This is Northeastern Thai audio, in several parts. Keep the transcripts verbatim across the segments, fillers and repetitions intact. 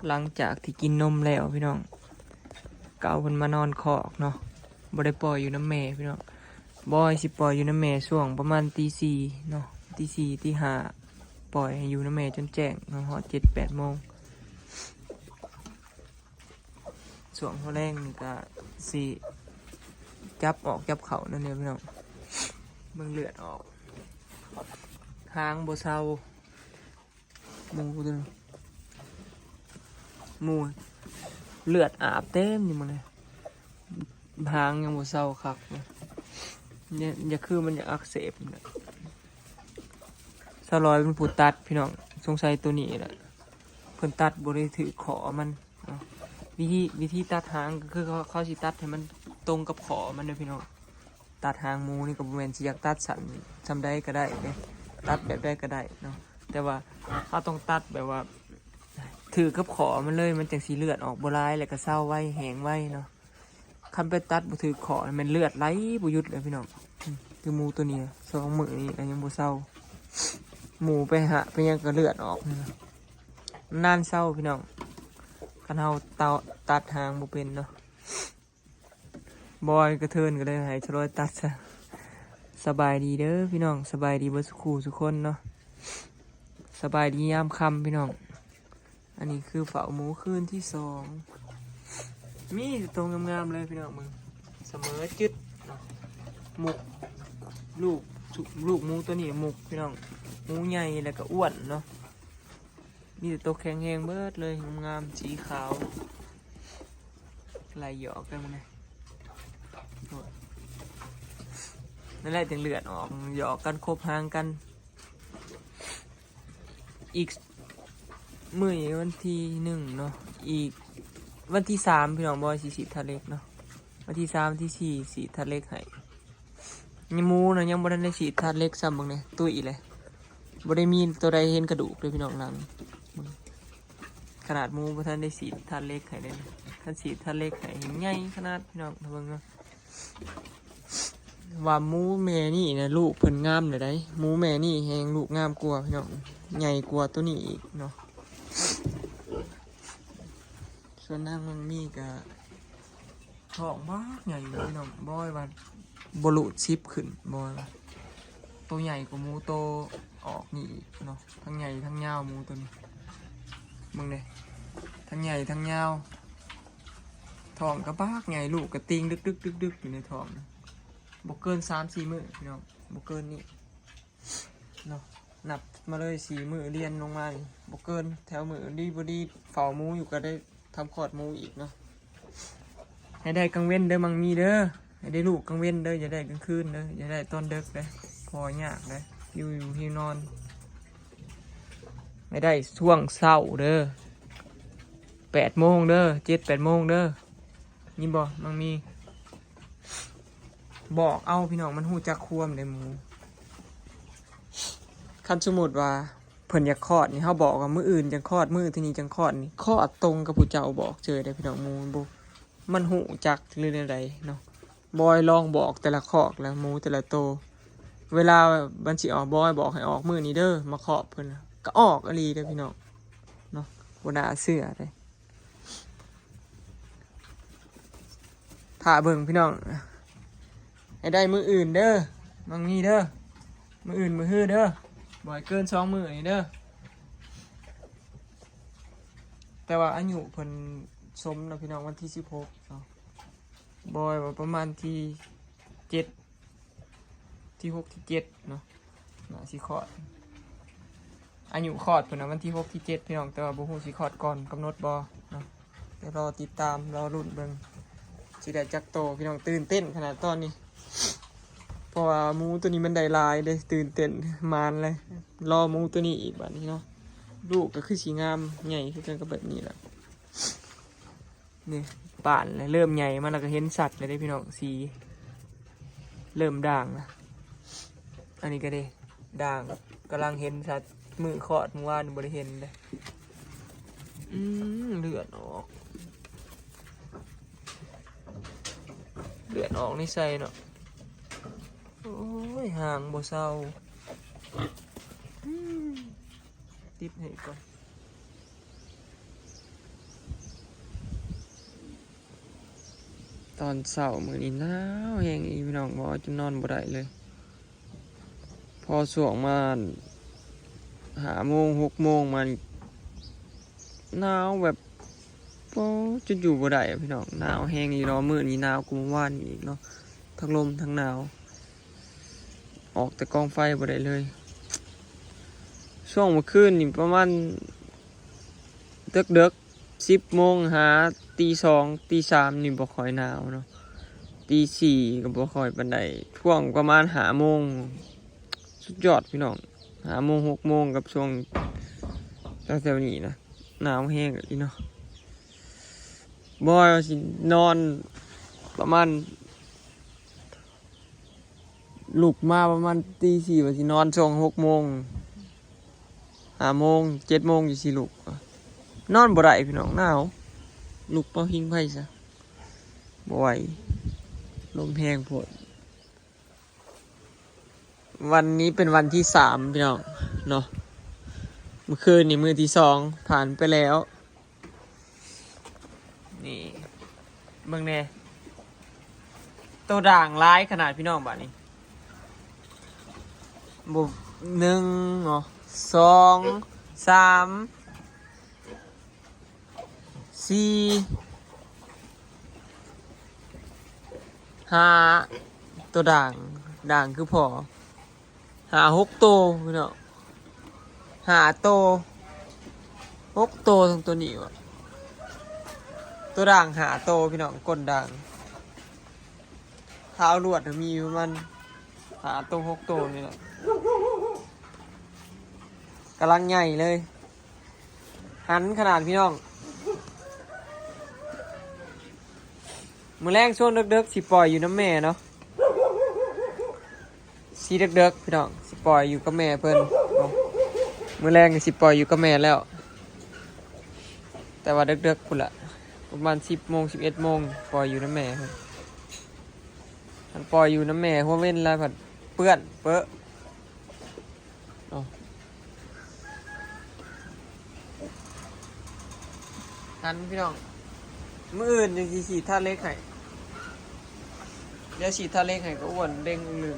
หลังจากที่กินนมแล้วพี่น้อง ก็เอาเพิ่นมานอนคอกเนาะ บ่ได้ปล่อยอยู่นำแม่พี่น้อง บอยสิปล่อยอยู่นำแม่ช่วงประมาณตีสี่เนาะ ตีสี่ ตีห้า ปล่อยให้อยู่นำแม่จนแจ้งเนาะ ฮอดเจ็ดแปดโมง ช่วงหัวแลงนี่ก็สิจับออกจับเข้านั่นแหละพี่น้อง เบิ่งเลือดออก หางบ่เซา หมูตัวนี้ หมู เลือดอาบเต็มอยู่หมดเลย หางยังบ่เซาคักเลย เนี่ย อย่าคือมันอยากอักเสบเนี่ย สาวร้อยเป็นผู้ตัดพี่น้อง สงสัยตัวนี้แหละ เพิ่นตัดบ่ได้ถืกขอมันเนาะ วิธี วิธีตัดหางก็คือเขา เขาสิตัดให้มันตรงกับขอมันเด้อพี่น้อง ตัดหางหมูนี่ก็บ่แม่นสิอยากตัดสั้นส่ำใดก็ได้เด้ ตัดแบบใดก็ได้เนาะ แต่ว่าเราต้องตัดแบบว่า ถืกกับขอมันเลย มันจั่งสิเลือดออกบ่หลาย แล้วก็เซาไว แห้งไวเนาะ คันไปตัดบ่ถืกขอนี่แม่นเลือดไหลบ่หยุดเลยพี่น้อง อืม คือหมูตัวนี้ สองมื้อนี้ก็ยังบ่เซา หมูไปหาไปหยังก็เลือดออกนี่นะ นานเซาพี่น้อง คันเฮาเตา ตัดหางบ่เป็นเนาะ บอยกระเทินก็เลยให้สาวร้อยตัดซะ สบายดีเด้อพี่น้อง สบายดีเบิดสุขูสุคนเนาะ สบายดียามค่ำพี่น้อง อันนี้คือเฝ้าหมูคืนที่สอง มีแต่ตัวงามๆเลยพี่น้อง มึง เสมอจึดเนาะ หมุก ลูก ลูกหมูตัวนี้หมุกพี่น้อง หมูใหญ่แล้วก็อ้วนเนาะ มีแต่ตัวแข็งแรงเบิดเลย งามๆ สีขาว ไล่หยอกกันมาเลย โอ้ย นั่นแหละจั่งเลือดออก หยอกกันคบหางกัน อีกมื้อนี้วันที่หนึ่งเนาะ อีกวันที่สามพี่น้อง บอยสิฉีดธาตุเหล็กเนาะ วันที่สาม วันที่สี่ ฉีดธาตุเหล็กให้ นี่หมูนะยังบ่ทันได้ฉีดธาตุเหล็กซ้ำ เบิ่งเนี่ย ตุ้ยเลย บ่ได้มีตัวใดเห็นกระดูกเลยพี่น้อง หลัง ขนาดหมูบ่ทันได้ฉีดธาตุเหล็กให้เลย คันฉีดธาตุเหล็กให้แฮงใหญ่ขนาดพี่น้อง เบิ่งเนาะ ว่าหมูแม่นี่นะ ลูกเพิ่นงามเลยได้ หมูแม่นี่แฮงลูกงามกว่าพี่น้อง ใหญ่กว่าตัวนี้อีกเนาะ ส่วนนางมังมีก็ ท้องบักใหญ่เลยพี่น้อง บอยว่าบ่หลุดสิบขึ้น บอยว่า ตัวใหญ่กว่าหมูโตออกนี่อีกเนาะ ทั้งใหญ่ทั้งยาวหมูตัวนี้ มึงเด้ ทั้งใหญ่ทั้งยาว ท้องก็บักใหญ่ ลูกก็ติ่งดึกๆๆๆ อยู่ในท้องนะ บ่เกินสามสี่มื้อพี่น้อง บ่เกินนี้เนาะ นับมาเลยสี่มื้อเรียงลงมานี่ บ่เกิน แถวมื้อดีบ่ดี เฝ้าหมูอยู่ก็ได้ทำคลอดหมูอีกเนาะ ให้ได้กลางเว็นเด้อมังมีเด้อ ให้ได้ลูกกลางเว็นเด้อ อย่าได้กลางคืนเด้อ อย่าได้ตอนดึกเด้อ พอยากเด้อ อยู่อยู่หิวนอน ให้ได้ช่วงเช้าเด้อ แปดโมงเด้อ เจ็ดแปดโมงเด้อ ยินบ่มังมี บอกเอาพี่น้อง มันฮู้จักความเด้หมู คันสมมุติว่าเพิ่นอยากคลอดนี่ เฮาบอกว่ามื้ออื่นจั่งคลอด มื้อที่นี่จั่งคลอดนี่ คลอดตรงกับผู้เจ้าบอกเฉยเด้พี่น้อง หมูมันบ่ มันฮู้จักหรือแนวใดเนาะ บอยลองบอกแต่ละคอกแล้ว หมูแต่ละโต เวลามันสิออก บอยบอกให้ออกมื้อนี้เด้อ มาคอกเพิ่นน่ะ ก็ออกอีหลีเด้อพี่น้อง เนาะ บ่น่าเชื่อเด้ ถ้าเบิ่งพี่น้อง ให้ได้มื้ออื่นเด้อ มังมีเด้อ มื้ออื่นมื้อฮือเด้อ บ่ให้เกินสองมื้อนี่เด้อ แต่ว่าอายุเพิ่นสมเนาะพี่น้อง วันที่สิบหกเนาะ บอยว่าประมาณที่เจ็ด ที่หกที่เจ็ดเนาะ น่าสิคลอด อายุคลอดเพิ่นน่ะวันที่หกที่เจ็ดพี่น้อง แต่ว่าบ่ฮู้สิคลอดก่อนกำหนดบ่เนาะ เดี๋ยวรอติดตาม รอลุ้นเบิ่ง สิได้จักโตพี่น้อง ตื่นเต้นขนาดตอนนี้ เพราะว่าหมูตัวนี้มันได้หลายเด้ ตื่นเต้น หมานเลย รอหมูตัวนี้อีกบัดนี้เนาะ ลูกก็คือสิงาม ใหญ่คือกันกับแบบนี้แหละ นี่ ป่านแล้ว เริ่มใหญ่มาแล้วก็เห็นชัดเลยเด้พี่น้อง สี เริ่มด่างนะ อันนี้ก็เด้ ด่าง กำลังเห็นชัด มื้อคลอดมื้อวานบ่ได้เห็นเลย อืม เลือดออก เลือดออกในไส้เนาะ โอ้ย หางบ่เซา อืม ติดให้ก่อน ตอนเช้ามื้อนี้หนาวแฮงอีหลีพี่น้อง เว้าจนนอนบ่ได้เลย พอช่วงมาห้าโมง หกโมงมานี่หนาวแบบ โอ้ จนอยู่บ่ได้อะพี่น้อง หนาวแฮงอีหลี มื้อนี้หนาวกว่าเมื่อวานนี้อีกเนาะ ทั้งลมทั้งหนาว ออกแต่กองไฟบ่ได้เลย ช่วงเมื่อคืนนี่ประมาณ เดิกๆ สิบโมงหาตีสอง ตีสามนี่บ่ค่อยหนาวเนาะ ตีสี่ก็บ่ค่อยปานใด ช่วงประมาณห้าโมง สุดยอดพี่น้อง ห้าโมง หกโมง กับช่วงแถวๆนี้นะ หนาวแฮงอีหลีเนาะ บ่ว่าสินอนประมาณ ลุกมาประมาณตีสี่ ว่าสินอนช่วงหกโมง ห้าโมง เจ็ดโมงจั่งซี้ลุก นอนบ่ได้พี่น้อง หนาว ลุกเป่าผิงไฟซะ บ่ไหว ลมแฮงโพด วันนี้เป็นวันที่สามพี่น้องเนาะ เมื่อคืนนี้มื้อที่สอง ผ่านไปแล้ว นี่ เบิ่งแหน่ ตัวด่างหลายขนาดพี่น้อง บาดนี้ บ่ หนึ่งเนาะ สอง สาม สี่ ห้า ตัวด่าง ด่างคือพอ ห้า หก โตพี่น้อง ห้า โต หก โต ทั้งตัวนี้วะ ตัวด่าง ห้า โตพี่น้อง ก้นด่าง เท้าลวดมีประมาณ ห้า โต หก โตนี่แหละ กำลังใหญ่เลย หันขนาดพี่น้อง มื้อแลงช่วงเดิกๆ สิปล่อยอยู่นำแม่เนาะ สิเดิกๆ พี่น้อง สิปล่อยอยู่กับแม่เพิ่นเนาะ มื้อแลงก็สิปล่อยอยู่กับแม่แล้ว แต่ว่าเดิกๆ พู้นละ ประมาณ สิบโมง สิบเอ็ดโมง ปล่อยอยู่นำแม่เพิ่น คันปล่อยอยู่นำแม่หัวเว็นแล้วพัดเปื้อนเปอะ เนาะ หันพี่น้อง มื้ออื่นจั่งสิฉีดธาตุเหล็กให้ เดี๋ยวฉีดธาตุเหล็กให้ก็อ้วนเด้งลึง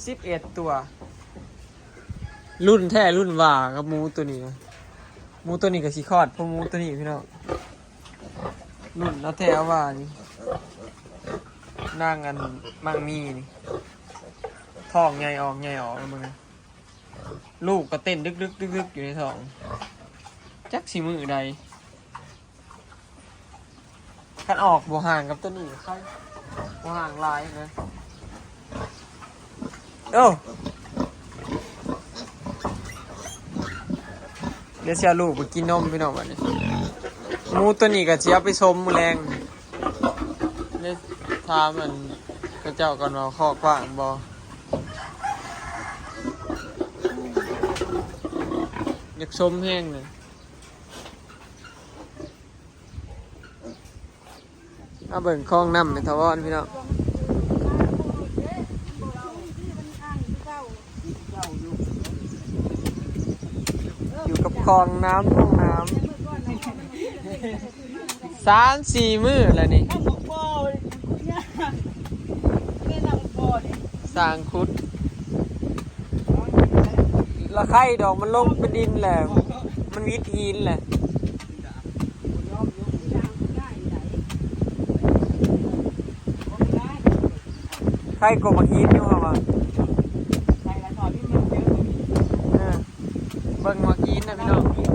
สิบเอ็ด ตัว รุ่นแท้รุ่นว่ากับหมูตัวนี้นะ หมูตัวนี้ก็สิคลอดเพราะหมูตัวนี้พี่น้อง รุ่นเอาแท้เอาว่านี่ นางอันมังมีนี่ ท้องใหญ่ออกใหญ่ออกแล้วมึงนะ ลูกก็เต้นดึกๆๆๆ อยู่ในท้อง จักสิมื้อใด คันออกบ่ห่างกับตัวนี้ ใคร บ่ห่างหลายนะ โอ้ เดี๋ยวสิเอาลูกไปกินนมพี่น้อง บัดนี้ หมูตัวนี้ก็สิเอาไปสมมื้อแลง เดี๋ยวถามอันเขาเจ้าก่อนว่าคอกกว้างบ่ อยากสมแฮงเลย มาเบิ่งคลองน้ำแม่ถาวรพี่น้อง อยู่กับคลองน้ำ คลองน้ำ สามสี่มื้อแล้วนี่ สร้างขุด ละไข่ดอกมันลงเป็นดินแหละ มันวิดหินแหละ ไข่กบมากินอยู่ครับว่า เออ เบิ่งมากินนะพี่น้อง กี้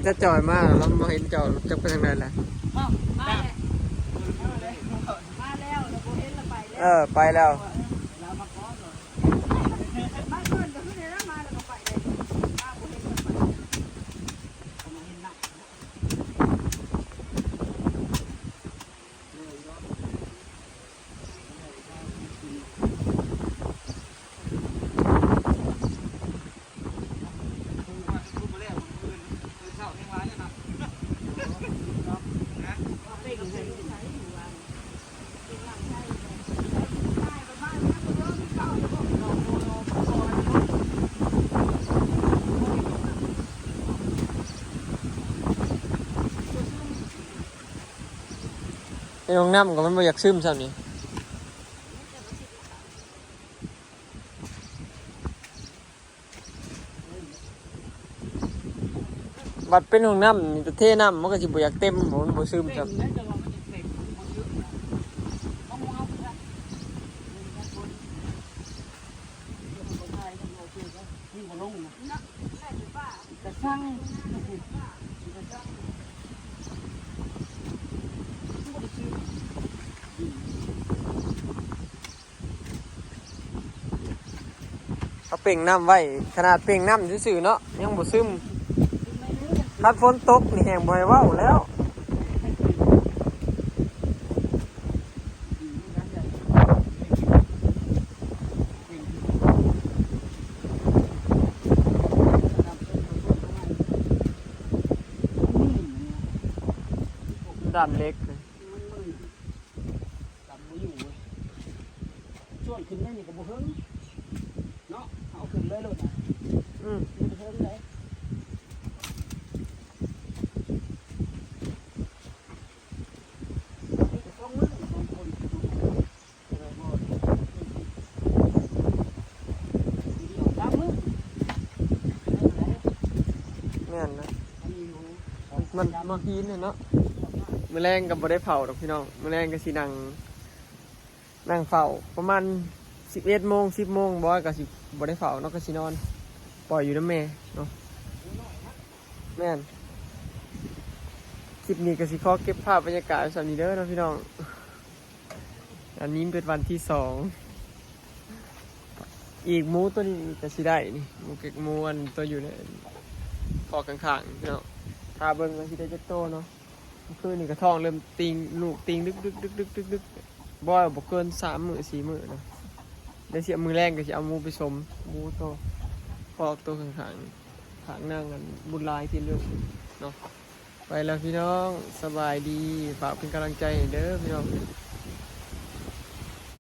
ถ้าจอยมาแล้วบ่เห็นเจ้าจักไปทางใดล่ะ มาแล้ว มาแล้ว เราบ่เห็นเราไปแล้ว เออ ไปแล้ว เรามาก่อนเลย มาก่อนก็คือเดี๋ยวเรามาแล้วก็ไปเลย มาบ่เห็นเราไป เ ห้องน้ำก็มันบ่อยากซึมซ้ำนี่ บัดเป็นห้องน้ำนี่จะเทน้ำมันก็สิบ่อยากเต็ม มันบ่ซึมซ้ำ เขาเป่งน้ำไว้ ขนาดเป่งน้ำซื่อๆเนาะ ยังบ่ซึม คันฝนตกนี่แฮงบ่ให้เว้าแล้ว ด้านเหล็ก กำบ่อยู่เว้ย ส่วนขึ้นได้นี่ก็บ่เฮิงเนาะ เอาขึ้นเลยโลดนะ อืม มันบ่เฮิงเลย นี่ก็สองมื้อสองคน แม่นนะ มันมันหินเนี่ยเนาะ มื้อแรงก็บ่ได้เผาดอกพี่น้อง มื้อแรงก็สินั่ง นั่งเฝ้า ประมาณสิบเอ็ดโมง สิบโมง บอยก็สิบ่ได้เผาเนาะ ก็สินอน ปล่อยอยู่นำแม่เนาะ แม่น คลิปนี้ก็สิขอเก็บภาพบรรยากาศไว้ส่ำนี้เด้อเนาะพี่น้อง อันนี้เป็นวันที่สอง อีกหมูตัวนี้ก็สิได้นี่ หมูเก็กหมูอันตัวอยู่ในคอกข้างๆพี่น้อง ถ้าเบิ่งว่าสิได้จักโตเนาะ เมื่อคืนนี้ก็ท้องเริ่มติง ลูกติงดึกๆๆๆๆ บ่ บ่เกินสามมื้อสี่มื้อนะ ได้เสียมื้อแรงก็สิเอาหมูไปสม หมูโต คอกโตข้างๆ ข้างนางอันบุญหลายที่เรื่องเนาะ ไปแล้วพี่น้อง สบายดี ฝากเป็นกำลังใจให้เด้อพี่น้อง